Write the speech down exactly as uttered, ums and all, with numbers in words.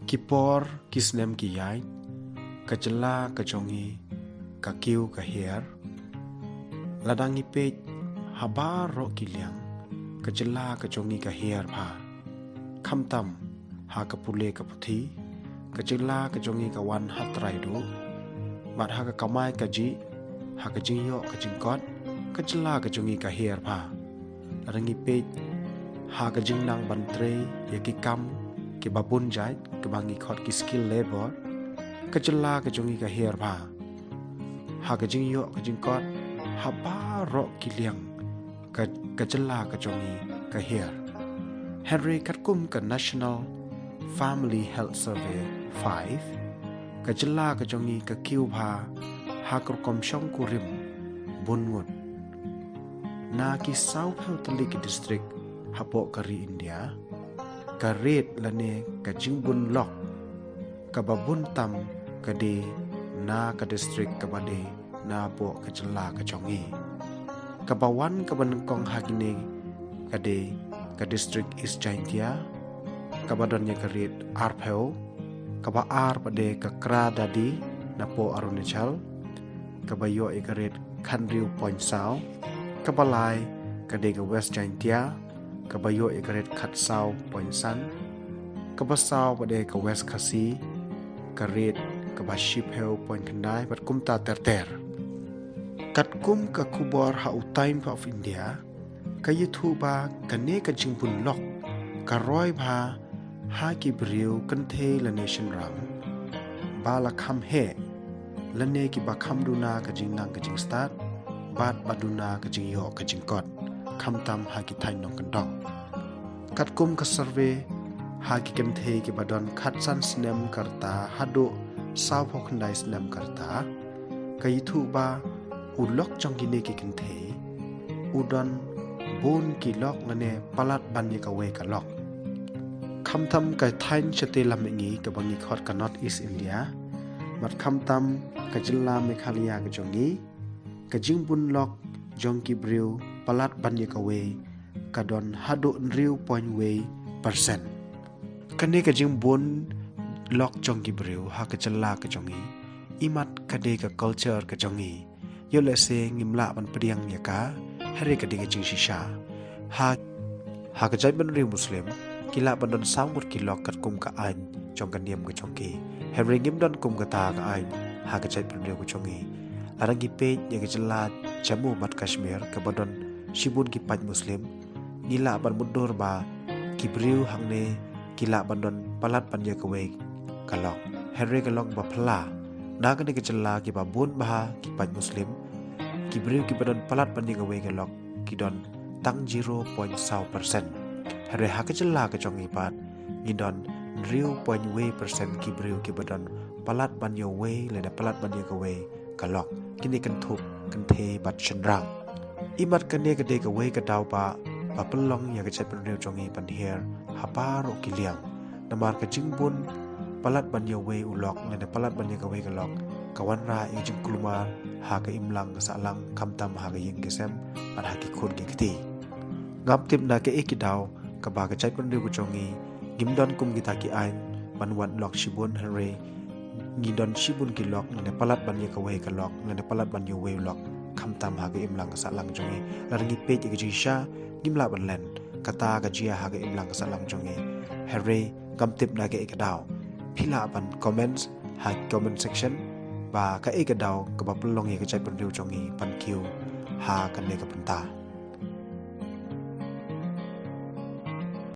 Ki por ki snem ki ïaid, ka jylla ka jong ngi ka kiew ka hiar. Lada ngi peit ha baroh ki liang, ka jylla ka jong ngi ka hiar bha. Khamtam ha ka pule ka puthi, ka jylla ka jong ngi ka wan ha trai duh. Bad ha ka kamai kajih, ha ka jingïoh ka jingkot, ka jylla ka jong ngi ka hiar bha. Lada ngi peit ha ka jingnang ban trei ïa ki kam kiba bun jait, kaba ngi khot ki skilled labour, ka jylla ka jong ngi ka hiar bha. Ha ka jingïoh ka jingkot, ha baroh ki liang, ka, ka jylla ka jong ngi ka hiar. Hynrei katkum ka National Family Health Survey five, ka jylla ka jong ngi ka kiew bha ha ka rukom shongkurim bun ngut. Na ki sawphew tylli ki district hapoh ka ri India, ka rate lane ka jingbun lok kaba bun tam ka dei na ka district kaba dei napoh ka jylla ka jong ngi. Kaba wan kaba nyngkong ha kine ka dei ka district East Jaintia, kaba don ïa ka rate arphew, kaba ar pat dei ka Kra Daadi napoh Arunachal, kaba ïoh ïa ka rate khathynriew point saw, kaba lai ka dei ka West Jaintia, kaba ïoh ïa ka rate khatsaw point san, kaba saw pat dei ka West Khasi, ka rate kaba shiphew point khyndai, bad kumta ter ter. Katkum ka khubor ha u Times of India, ka ïathuh ba kane ka jingbun lok ka roi bha ha ki briew kynthei lane shynrang ba la kham heh, lane kiba kham duna ka jingnang ka jingstad, bad ba duna ka jingïoh ka jingkot, khamtam ha ki thaiñ nongkyndong. Katkum ka survey, ha ki kynthei kiba don khatsan snem ka rta haduh sawphew khyndai snem ka rta, ka ïathuh ba u lok jong kine ki kynthei u don bun ki lok lane palat ban ïa kawei ka lok. Khamtam ka thaiñ shatei lam mihngi kaba ngi khot ka North East India, bad khamtam ka jylla Meghalaya ka jong ngi, ka jingbun lok jong ki briew palat ban ïa kawei ka don haduh hynriew point wei percent. Kane ka jingbun lok jong ki briew ha ka jylla ka jong ngi, imat ka dei ka culture ka jong ngi. Ïoh lehse ngim lah ban pdiang ïa ka, hynrei ka dei ka jingshisha. Ha, ha ka jaitbynriew Muslim, ki lah ban don saw ngut ki lok katkum ka aiñ jong ka niam ka jong ki. Hynrei ngim don kum kata ka aiñ ha ka jaitbynriew ka jong ngi. Lada ngi peit ïa ka jylla Jammu bad Kashmir kaba don shibun ki paid Muslim, ngi lah ban mutdur ba ki briew hangne ki lah ban don palat ban ïa kawei ka lok. Hynrei ka long ba phylla, na kane ka jylla kiba bun bha ki paid Muslim, ki briew kiba don palat ban ïa kawei ka lok ki don tang zero point saw percent. Hynrei ha ka jylla ka jong ngi pat, ngi don hynriew point wei percent ki briew kiba don palat ban ïa uwei lane palat ban ïa kawei ka lok. Kine kynthup kynthei bad shynrang. Imat kane ka dei kawei ka daw ba, ba pynlong ïa ka jaitbynriew jong ngi ban hiar ha baroh ki liang. Namar ka jingbun palat ban ïa uwei u lok lane palat ban ïa kawei ka lok, ka wanrah ïa ka jingkulmar ha ka imlang ka sahlang, khamtam ha ka ïing ka sem bad ha ki khun ki kti. Ngam tip na kaei ki daw kaba ka jaitbynriew ka jong ngi ngim don kum kita ki aiñ ban wad lok shibun, hynrei ngi don shibun ki lok lane palat ban ïa kawei ka lok lane palat ban ïa uwei u lok, khamtam ha ka imlang ka sahlang jong ngi. Lada ngi peit ïa ka jingshisha, ngim lah ban len kata ka jia ha ka imlang ka sahlang jong ngi. Hynrei ngam tip na kaei ka daw. Phi lah ban comment ha comment section ba kaei ka daw kaba pynlong ïa ka jaitbynriew jong ngi ban kiew ha kane ka bynta.